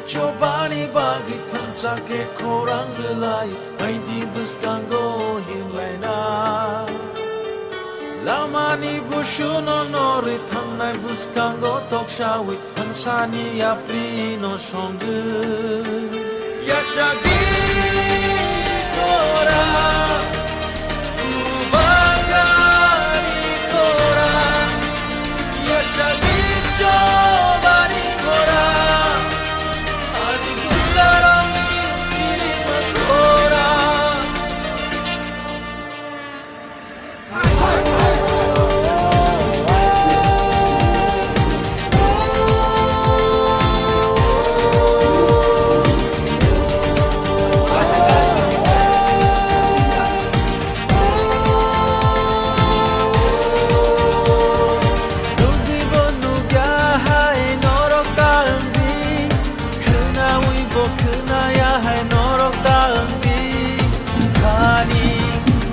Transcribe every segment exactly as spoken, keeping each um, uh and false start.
Chobani bagwi thansa khe khorang rwlai, aidi bwskango himlaina. Lamani busuno norwi thangnai bwskango toksawi thansani yaprino songwi. Yachagwi kora, kubangani kora, yachagwi chobani kora, ani bwsarokni chirima kora. Nugwibo nugya hai norok ta wngdi, khwnawibo khwnaya hai norok ta wngdi, khani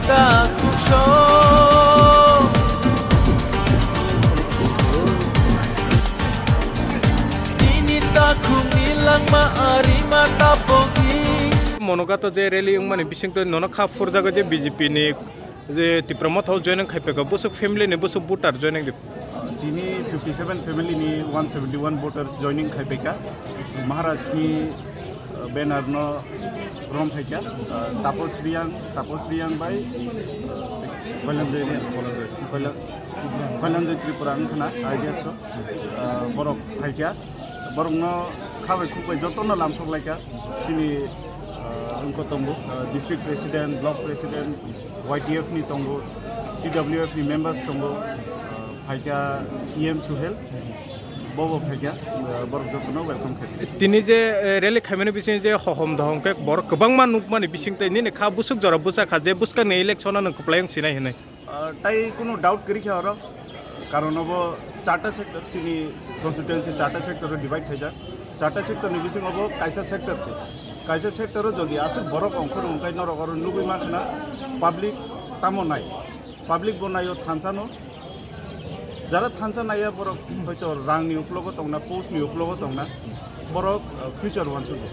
ta khukso. Nini takhukni langma arima ta pogdi. Monogato je rally wngmani bisingtwi nono kha phurjago je B J P ni je Tipra Motha o joining khai phaikha, bwswk family ni bwswk voter joining di? Tini fifty seven family ni one seventy one voters joining khai phaikha. Maharaj ni, uh, banner no rom phaikha. Uh, Tapos Riang, Tapos Riang bai, uh, Kailanjoy Riang, Kailan-, Kailanjoy Tripura wngkhana, I guess so. Uh, borok phaikha. Borokno khabai khukbai jotono lamsok laikha. Chini, uh, wngkha tongo, uh, district president, block president, Y T F ni tongo, T W F ni members tongo, uh, phaikha E M Suhel, bobo phaikha, uh, borok jotono welcome khaikha. Tini je, eh, rally khaimani bising je hohom dohom khe borok kwbangma nukmani bising tei nini kha bwswk jora bwsa kha je bwskangni election ano kwplai wng sinai hinwi. Ah, tai kunu doubt kwrwi kha oro, karon obo charta sector, chini constituency charta sector o divide khaijak. Charta sector ni bisingo bo kaisa sector se. Kaisa sector o jodi aswk borok ongkhor wngkhe norok oro nugwi mankha na public tamo nai. Public bo naio thansa no. Jara thansa naiya borok hoito rang ni uklogo tongna, post ni uklogo tongna, borok, ah, future wansukgo.